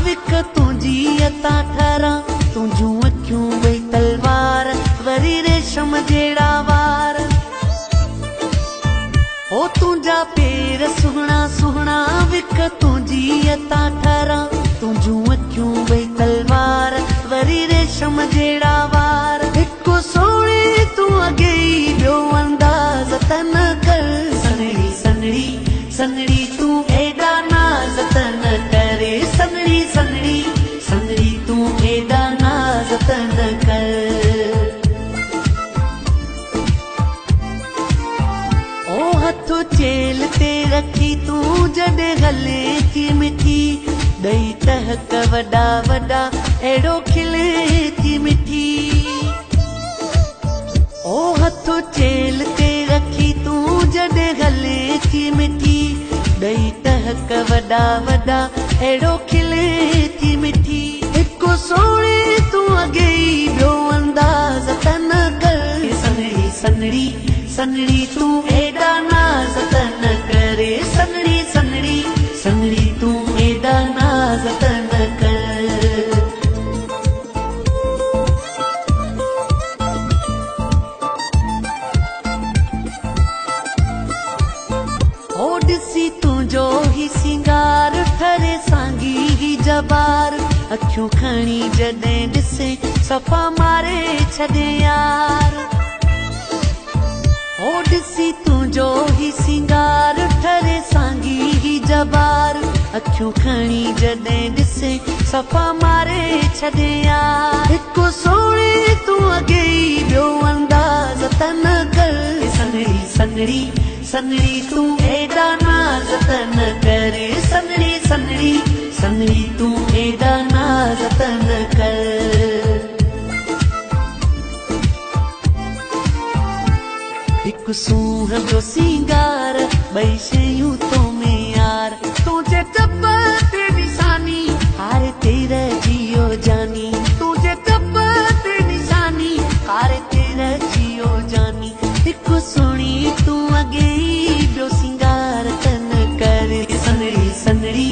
وک तुंहिंजी अता ठरां, तुंहिंजूं अखियूं ॿई तलवार, वरी रेशम जहिड़ा वार। ओ तुंहिंजा पेर सुहिणा सुहिणा, विख तुंहिंजी अता ठरां, तुंहिंजूं अखियूं ॿई तलवार, वरी रेशम जहिड़ा वार। हिकु सुहिणी तूं अॻे ई ॿियो अंदाज़ त न कर। सनड़ी सनड़ी सनड़ी तूं एॾा नाज़ त न करे। सनड़ी सनड़ी सनड़ी तूं एॾा नाज़ त न कर। ओ हथ चेल ते रखी तूं जॾहिं हले थी मिठी, ॾेई टहक वॾा वॾा अहिड़ो खिले थी मिठी। ओ हथ चेल ते रखी तूं जॾहिं हले थी मिठी, ॾेई टहक वॾा वॾा अहिड़ो खिले थी मिठी। हिकु सुहिणी तूं अॻे ई ॿियो अंदाज़ त न कर। सनड़ी सनड़ी सनड़ी तूं एॾा नाज़ त न करे। सनड़ी सनड़ी सनड़ी तूं एॾा नाज़ त न कर। ओ ॾिसी तुंहिंजो ही सिंगार, ठरे सांगी ही जबार, अखियूं खणी जॾहिं ॾिसे सफ़ा मारे छॾे यार। ओ ॾिसी तुंहिंजो ही सिंगार, ठरे सांगी ही जबार, अखियूं खणी जॾहिं ॾिसे सफ़ा मारे छॾे यार। हिकु सुहिणी तूं अॻे ई ॿियो अंदाज़ त न कर। सनड़ी सनड़ी सनड़ी तूं एॾा नाज़ त न करे। सनड़ी सनड़ी सनड़ी तूं एॾा नाज़ त न कर। हिकु सूंहं जो सिंगार, ॿई शयूं तो में यार, तुंहिंजे चप ते निशानी, हारे ते रहिजी जानी। तुंहिंजे चप ते निशानी, हारे ते रहिजी जानी। हिकु सुहिणी तूं अॻे ई ॿियो सिंगार त न करे। सनड़ी सनड़ी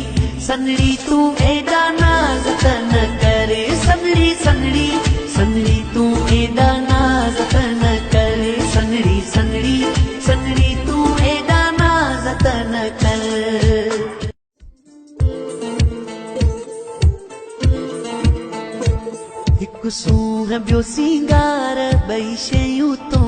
सनड़ी तूं एॾा नाज़ त न करे। सनड़ी सनड़ी सनड़ी तूं एॾा नाज़ त न करे। सनड़ी सनड़ी सनड़ी तूं एॾा नाज़ त न कर। हिकु सूंहं ॿियो सिंगार, ॿई शयूं तो